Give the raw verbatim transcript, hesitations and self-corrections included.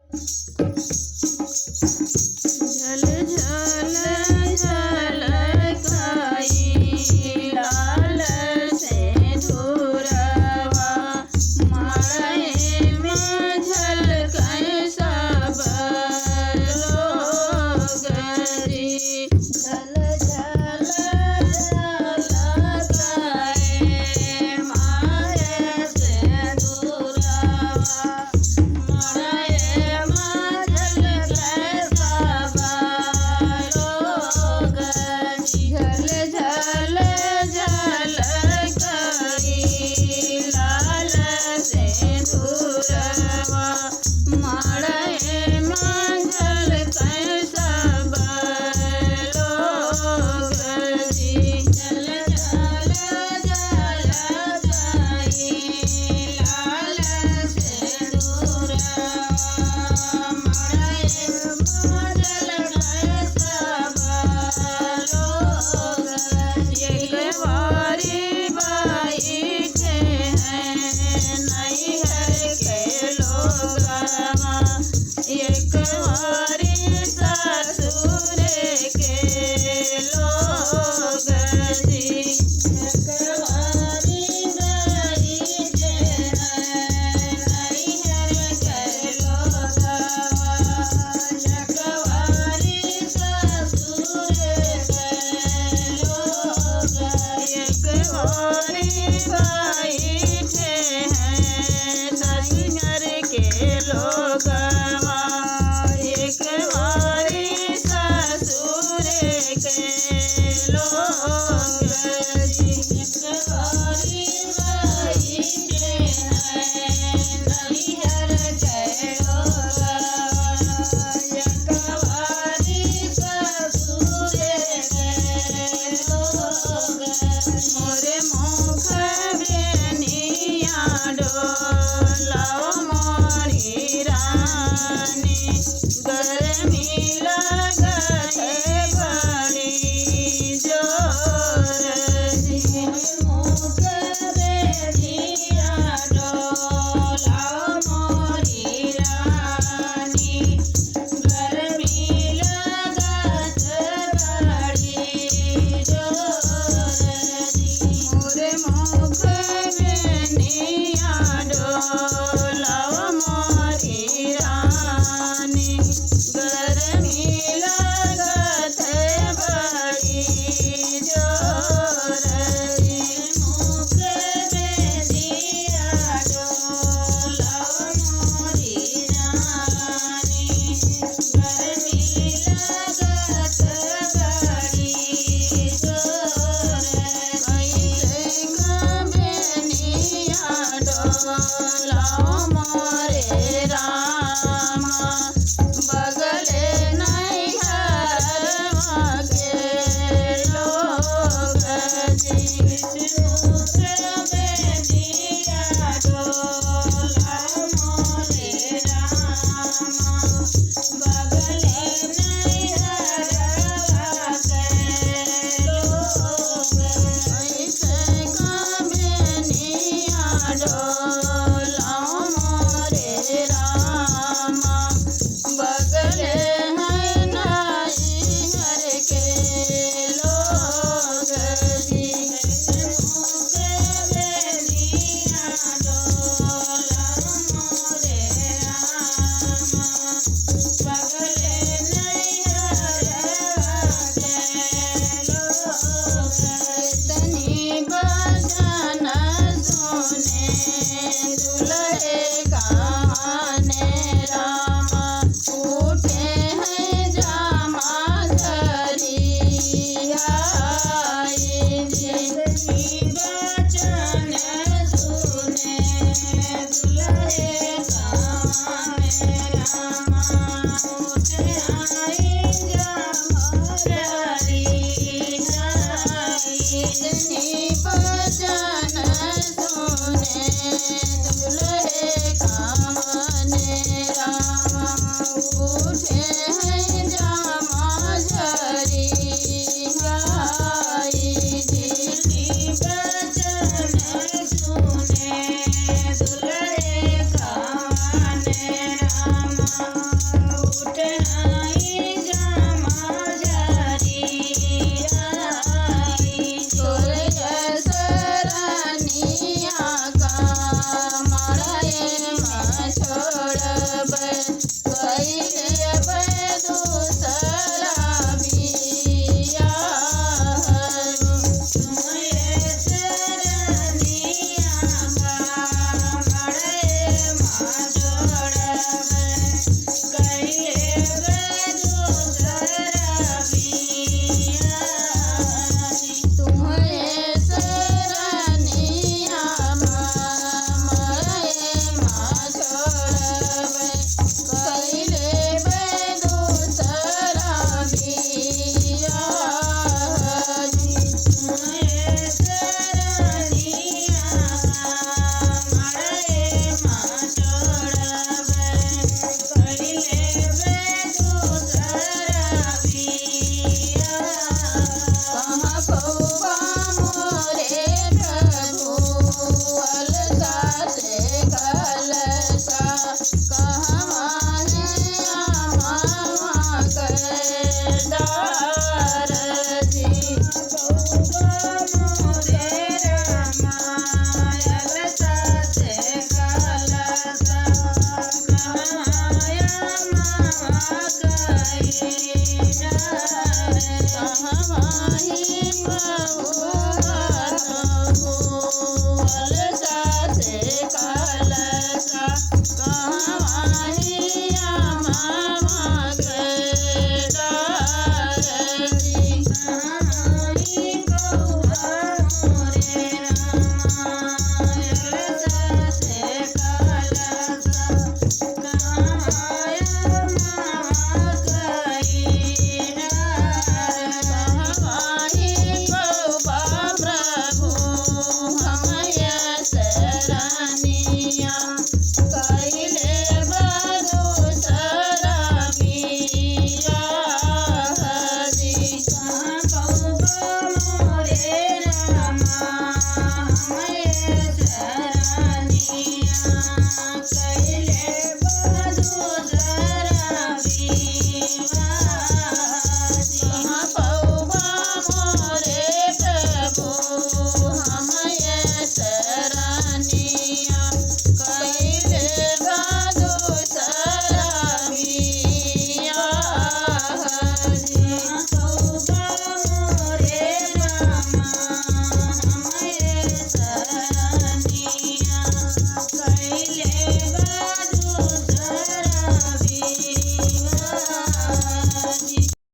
झल झल झलकाई लाल सेंधुरवा, मड़ई में झलकै सब लोग जी। झल झल झलकाए माय सेंधुरवा, मड़ई में झलकै सब लोग जी। झल झल झलकाई लाल सेंधुरवा, मड़ई में झलकै सब लोग जी। झल झल झलकाई लाल सेंधुरवा, मड़ई में झलकै सब लोग जी। एक बारी बैठे हैं नैहर के लोगवा, एक बारी ससुर के लोग जी। एक बारी बैठे हैं नैहर के लोगवा, एक बारी ससुर के लोग, एक बारी बैठे हैं नैहर के लोगवा, एक बारी ससुर के लोग जी। एक बारी बैठे हैं नैहर के लोगवा, एक बारी ससुर के लोग। मोरे मुख बेनिया डोलाओ मोरी रानी, गरमी लागत है बड़ी जोर जी। मुख बेनिया डोलाओ मोरी रानी, गरमी लागत बड़ी जोर जी। मोरे मुख बेनिया डोलाओ मोरी रानी, गरमी लागत बड़ी जोर जी। मुख बेनिया डोलाओ मोरी रानी, गरमी लागत बड़ी जोर। कैसे का बेनिया डोलाओ मोरे रामा,